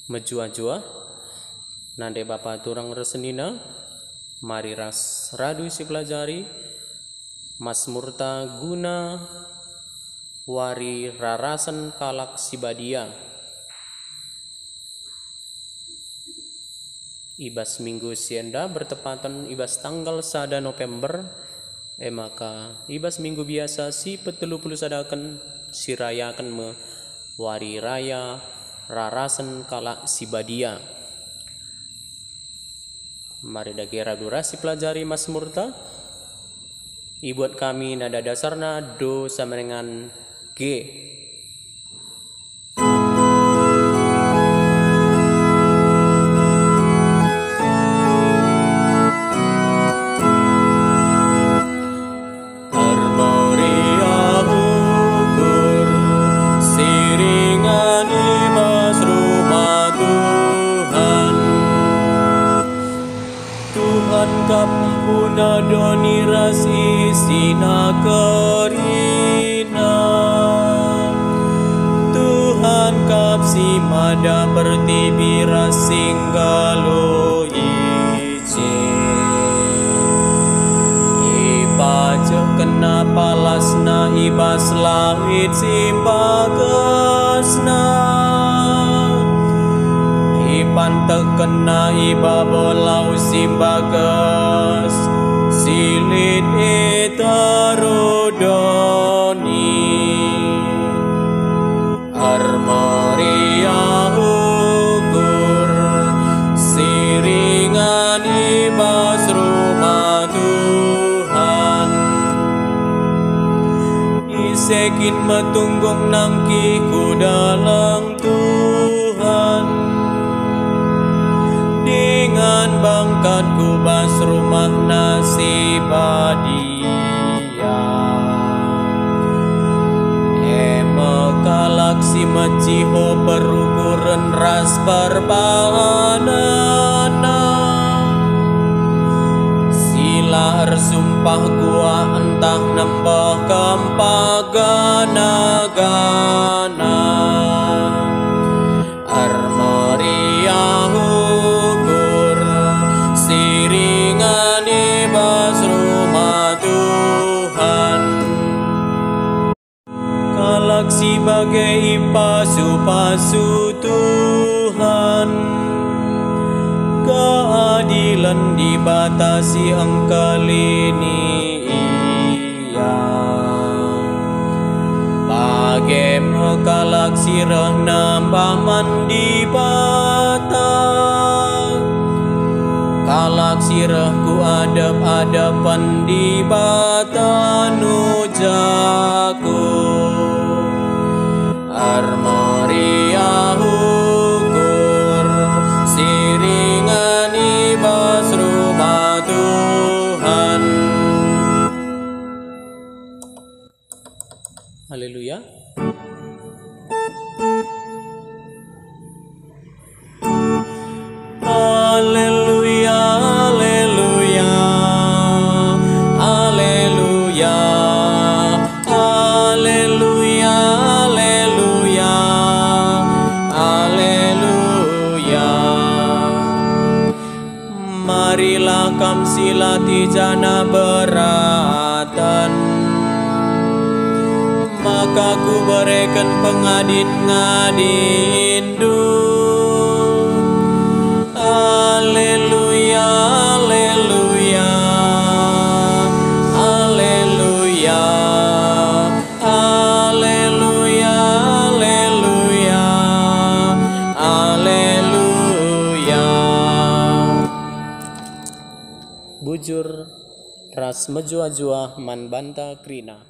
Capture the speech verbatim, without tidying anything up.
Mejuah-juah, nande bapa turang ras senina, mari ras radu sipelajari Masmurta guna wari rarasen kalak si badia. I bas minggu si enda bertepatan i bas tanggal sada November, e maka i bas minggu biasa si petelu puluh sadaken si rayaken me wari raya rarasen kalak si badia. Mari dage radu ras sipelajari Masmurta. Ibuat kami nada dasarna do sama dengan G. Ermeriah ukur si ringan i bas rumah Tuhan. Tuhan kap empuna doni ras isina kerina. Tuhan kap si mada pertibi ras si nggeluh i je. IpajekkenNa palasNa i bas lawit si mbagesNa. IpantehkenNa i babo lau si mbages, si lit i teruh doni. Ermeriah ukur si ringan i bas rumah Tuhan. Ise kin metunggung nangkih ku dalan Tuhan, dingen bengket ku bas rumahNa si badia? E me kalak si mejiho perukuren ras perbahanenna, si la ersumpah kuah ntah nembeh kempak gana-gana. Ermeriah ukur si ringan i bas rumah Tuhan. Kalak si bage ipasu-pasu Tuhan, keadilen Dibata si engkelini ia. Bage me kalak si reh nambah man Dibata, kalak si reh ku adep-adepen Dibata nujaku. Ermeriah ukur si ringan i bas rumah Tuhan. Haleluya. Haleluya, haleluya, haleluya, haleluya, haleluya, haleluya. Marilah kam si latih janah beraten, maka kubereken pengadin-ngadin. Haleluya, haleluya, haleluya, haleluya, haleluya, haleluya. Bujur ras mejuah-juah man banta kerina.